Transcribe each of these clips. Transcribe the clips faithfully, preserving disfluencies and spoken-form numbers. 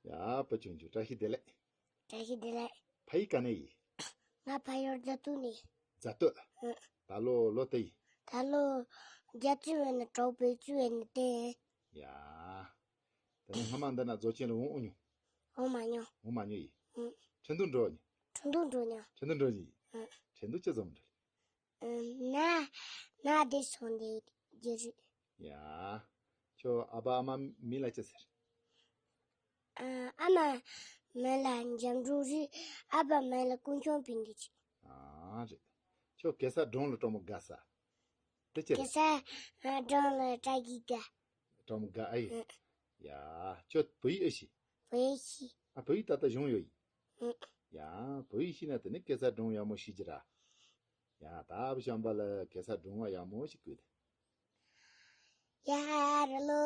ཡ། བུ་ཆུང་ཆུང་བཀྲ་ཤིས་བདེ་ལེགས། བཀྲ་ཤིས་བདེ་ལེགས། ཕ་ཡུལ་ག་ནས་ཡིན། ང་ཕ་ཡུལ་རྫ་སྟོད་ནས། རྫ་སྟོད། ཨ། ད་ལོ་ལོ་དུ་ཡིན། ད་ལོ་བརྒྱད་ཅུ་བས་ན་དྲུག་བརྒྱད་ཅུ་བས་ན་དེ། ཡ། ད་ནི་སྔ་མ་འདི་ན་རྫོགས་ཆེན་ལ་འོང་འོང་མྱོང་། འོང་མ་མྱོང་། འོང་མ་མྱོང་ཡིན། ཨ། ཁྲིན་ཏུ་འགྲོ་མྱོང་། ཁྲིན་ཏུ་འགྲོ་མྱོང་། ཁྲིན་ཏུ་འགྲོ་མྱོང་ཡིན། ཨ། ཁྲིན་ཏུ་ཅི་ཙམ་འགྲོ། ན། ན་དེ་སོང་དེ་རྒྱུ་རེད། ཡ། ཁྱོད་ཨ་ཕ་ཨ་མ་མིང་ལ་ཅི་ཟེར། ཨ། ཨ་མ་མིང་ལ་འཇམ་སྒྲོན་རེད། ཨ་ཕ་མིང་ལ་ཀུན་སྐྱོང་ཕུན་སྐྱིད་རེད། ཨ་རེད། ཁྱོད་གེ་སར་སྒྲུང་ལ་སྤྲོ་མོ་དགའ་ས། དེ་ཅི་རེད། གེ་སར་སྒྲུང་ལ་སྤྲོ་གི་དགའ། སྤྲོ་མོ་དགའ་ཨེ་ཡིན། ཡ། ཁྱོད་བོད་ཡིག་ཨེ་ཤེས། བོད་ཡིག་ཤེས། ཨ། བོད་ཡིག་ད་ལྟ་སྦྱོང་ཡོད་ཡིན། ཡ། བོད་ཡིག་ཤེས་ན་དེ་ནི་གེ་སར་སྒྲུང་ཡག་མོ་ཤེས་ཀྱི་ར། ཡ། ད་བུ་ཤམ་པ་ལ་གེ་སར་སྒྲུང་བ་ཡག་མོ་ཞིག་བཀོད་དེ། ཡར་ལོ་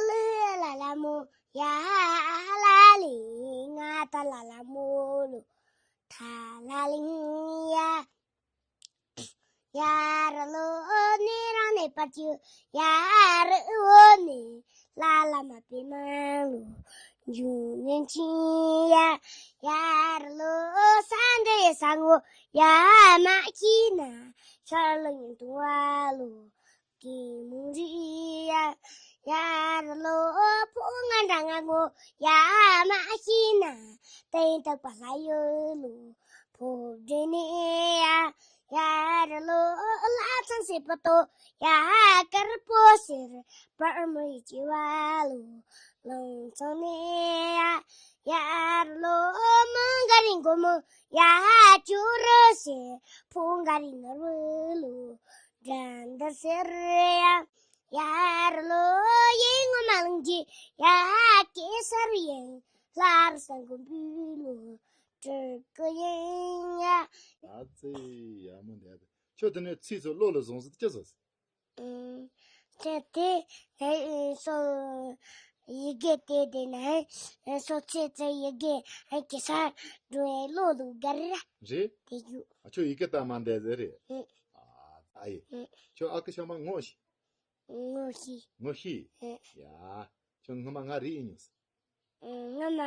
ལི་ལ་ལ་མོ་ཡར་ལ་ལི་ང་ད་ལ་ལ་མོ་ལོ་ཐ་ལ་ལི་ཡ། ཡར་ལོ་ནི་རང་ནི་པར་ཅུ་ཡར་འོ་ནི་ལ་ལ་མ་པི་མ་ལོ་འཇུ་ཉན་ཅི་ཡ། ཡར་ལོ་ས་འདི་ས་ངོ་ཡ་མ་ཁྱི་ན་ཤར་ལ་ཉན་དུ་བ་ལོ། གི་མུ་རི་ཡ། ཡར་ལོ་ཕོ་ང་འདྲ་ང་ངོ་ཡ་མ་ཤི་ན་ཏན་ཏག་པ་ལ་ཡོད་ལོ། ཕོ་བྲེ་ནི་ཡ། ཡར་ལོ་ལ་ཚང་སེ་པ་ཏོ་ཡ་དཀར་པོ་སེར་པར་མི་ཅི་བ་ལོ། ལང་ཚང་ནི་ཡ། ཡར་ལོ་མང་ག་རིང་གོ་མོ་ཡ་ཅུ་རུ་སེ་ཕོ་ང་རིང་ནོར་བུ་ལོ། དགྲ་འདུལ་ཟེར་ཡ། ཡར་ལོ་ཡེ་ངོ་མ་ལང་གི་ཡ་གེ་སར་ཡིན་ལྷར་ས་མགོན་པོའི་ལོ་སྤྲུལ་སྐུ་ཡིན་ཡ། ཨ་ཙི་ཡག་མོ་འདུག་ཁྱོད་དེ་ནས་ཚིག་ཚོ་བློ་ལ་བཟུང་ཟིག་ཅི་བཟོ་ཟིག་ཨུམ། ཁྱེད་དེ་ཨེ་སོ་ཡི་གེ་དེ་དེ་ན་ཨེ་སོ་ཚེ་ཚེ་ཡི་གེ་ཨེ་གེ་སར་སྒྲུང་ཨེ་བློ་ལ་གར་ར་རེད། དེ་རྒྱུ། ཨ། ཁྱོད་ཡི་གེ་ལྟ་མ་འདས་ཟེར་རེད། ཨུམ། ཨ་ཨ་ཡེ། ཨུམ། ཁྱོད་ཨ་ཁུ་ཤམ་པ་ངོ་ཤེས། ངོ་ཤེས། ངོ་ཤེས། ཨུམ། ཡ། ཁྱོད་སྔོན་མ་ང་རེད་ཡིན་མྱོང་། ཨུམ། སྔོན་མ་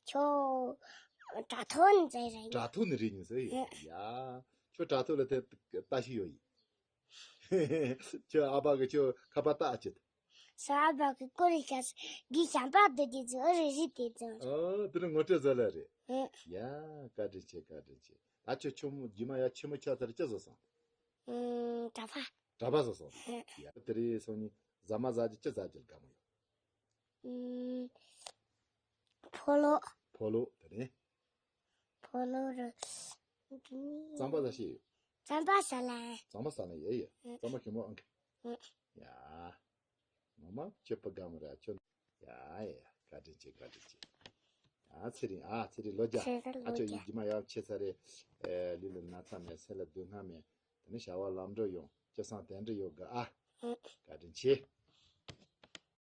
ཁྱོད་དྲ་ཐོག་ནས་ཟེར་རེད། དྲ་ཐོག་ནས་རེད་མྱོང་ཟེར་ཡིན། ཨུམ། ཡ། ཁྱོད་དྲ་ཐོག་ལ་དེ་ལྟ་ཤི་ཡོད་ཡིན། ཁྱོད་ཨ་ཕ་གི་ཁྱོད་ཁ་པར་ལྟ་ཨ་ཅེ། ས་ཨ་ཕ་གི་ཀོ་རི་ཤ་ས་གི་ཤམ་པ་དུ་དེ་ཚོ་ཨ་རི་རི་དེ་ཚོ། ཨ། དེ་རིང་ངོ་སྤྲོད་ཟ་ལ་རེད། ཨུམ། ཡ། བཀའ་དྲིན་ཆེ། བཀའ་དྲིན་ཆེ། ད་ཁྱོད་ཆུང་མོ་རྗེས་མ་ཡ་ཆེན་མོ་ཆགས་ཚར་ཅི་བཟོ་སོང་། ཨུམ། གྲྭ་པ། གྲྭ་པ་བཟོ་སོང་། ཨུམ། ཡ། དེ་རིང་སང་ཉིན་ཟ་མ་ཟ་རྒྱུ་ཅི་ཟ་རྒྱུ་དགའ་མོ་ཡོད། ཨུམ། ཕོ་ལོ། ཕོ་ལོ་དེ་རིང་། ཕོ་ལོ་རུ། རྩམ་པ་ཟ་ཤེས་ཡོད། རྩམ་པ་ཟ་ལ། རྩམ་པ་ཟ་ལ་ཡེ་ཡེ། ཨུམ། རྩམ་པ་ཞིམ་མོ་ཨང་གི། ཨུམ། ཡ། ངོ་མ་ཁྱོད་ཕ་དགའ་མོ་ར་ཁྱོད། ཡ་ཡ། བཀའ་དྲིན་ཆེ། བཀའ་དྲིན་ཆེ། ཨ། ཚེ་རིང་། ཨ། ཚེ་རིང་ལོ་བརྒྱ། ཚེ་རིང་ཨ། ལོ་ཁྱོད་ཡི་བརྒྱ། རྗེས་མ་ཡག་ཆེ་ས་རེད། ཨེ། ལུས་ལ་ན་ཚ་མེད། སེམས་ལ་སྡུག་བསྔལ་མེད། དེ་ནས་བྱ་བ་ལམ་འགྲོ་ཡོང་། སྤྱོད་བཟང་དོན་འགྲུབ་ཡོང་གི་ཨ། ཨུམ། བཀའ་དྲིན་ཆེ།